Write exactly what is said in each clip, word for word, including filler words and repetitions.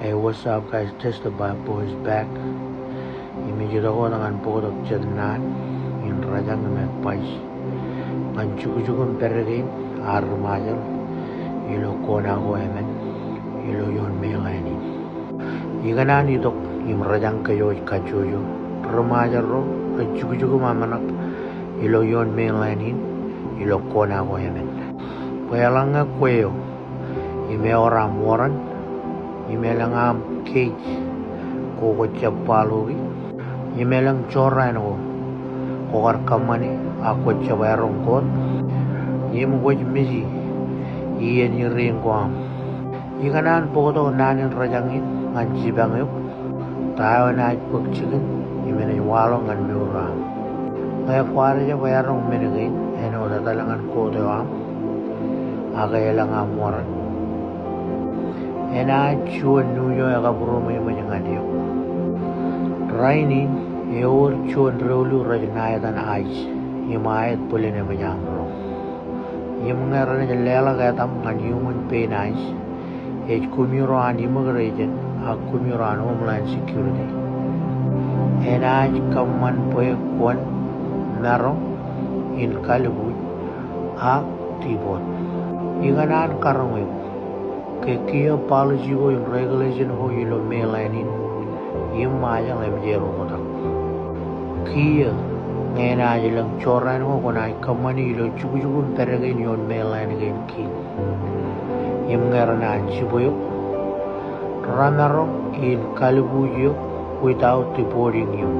Hey, what's up, guys? Just the Bad Boys back. Im ij itok wōt ñan bōktok jet naan in rōjañ im advice ñan jukjuk im pād kein ad ri Ṃajeḷ ilo kona ko emān ilo ioon mainland in. Ikōṇaan itok im rōjañ kōj kajjojo, ri Ṃajeḷ ro rej jukjuk im amṇak ilo ioon mainland in ilo kona ko emān. Bwe eḷaññe kwe eo im ewōr aṃ warrant im elōñ aṃ case ko kwō jab file-i im elōñ jorrāān ko kwō kar kōṃṃani ak kwō jab eroñ court im kwōj mej iien irein ko aṃ, ikōṇaan bōktok naan in rōjañ in ñan jipañ eok ta eo enaaj bōk jikin im enaaj waḷọk ñan mour eo aṃ. Ñe kwaar jab eroñ men kein āinwōt etal ñan court eo aṃ ak elōñ aṃ warrant, enaaj juon news eo ekabbūroṃōj ñan eok. Rainin ewōr juon doulul rej ṇa etan ICE im aet bōlen eṃōj aṃ roñ. Im ñe renaaj leḷọk etaṃ ñan iuṃwin pein ICE, ej koṃiro an immigration ak koṃiro an Homeland Security. Enaaj kōṃṃan bwe kwōn maroñ in kalbuuj ak deport. Ikōṇaan karoñ eok ke kiiō policy ko im regulation ko ilo mainland in im Ṃajeḷ emōj eroktak. Kiiō ñe enaaj lōñ jorrāān ko kwōnaaj kōṃṃani ilo jukjuk im pād kein ioon mainland kein kein. Im ñe renaaj jibwe eok, remaroñ in kalbuuj eok without deporting eok.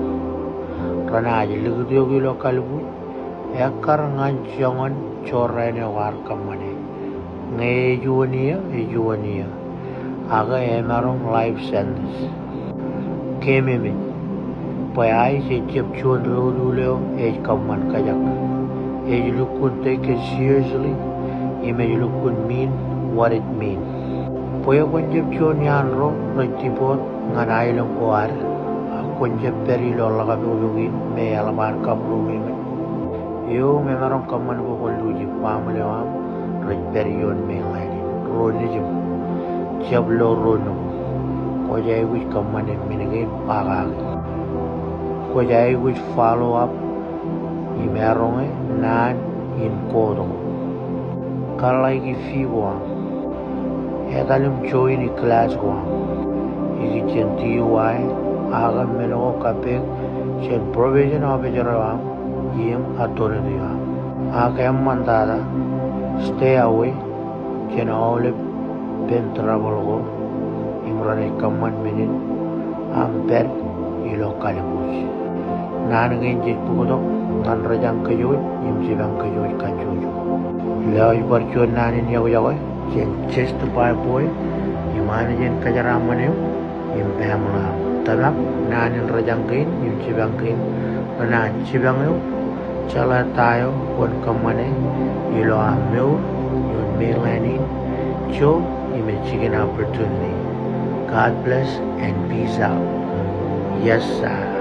Renaaj likūt eok ilo kalbuuj ekkar ñan joñan jorrāān eo kwaar kōṃṃane. Ñe ejuon iiō, ejuon iiō, ak emaroñ life sentence. Keememej bwe ICE ejjab juon doulul eo ej kōṃṃan kōjak. Ej lukkuun take it seriously im ej lukkuun mean what it mean. Bwe kwōn jab juon iaan ro rej deport ñan aelōñ ko ad ak kwōn jab pād ilo ḷakapokpok in me eḷap an kabbūroṃōj. Eo im emaroñ kōṃṃan bwe kwōn luuji baaṃle eo aṃ rej pād ioon mainland in. Ro nejiṃ, jab lo ro nukū, kwōj aikuj kōṃṃane men kein ba kaki. Kwōj aikuj follow up im eroñe naan in court ko. Kōḷḷāiki fee ko aṃ. Etal im join i class ko aṃ ikijjien DUI ak men ko kappok jān probation officer eo aṃ im authority eo aṃ. Ak eṃṃantata, stay away jān aolep pen trouble ko im renaaj kōṃṃan men in aṃ pād ilo kalbuuj. Naan kein jej bōktok ñan rōjañ kōj im jipañ kōj kajjojo. Lewōj bar juon naan in yokwe jān Just the Bad Boy im Anij en kōjeraaṃṃan eok im baaṃle eo aṃ. Tōmak, naan in rōjañ kein im jipañ kein renaaj jipañ eok jeḷā ta eo kwōn kōṃṃane ilo aṃ mour ioon mainland in, job im a second opportunity. God bless and peace out. Yes, sir.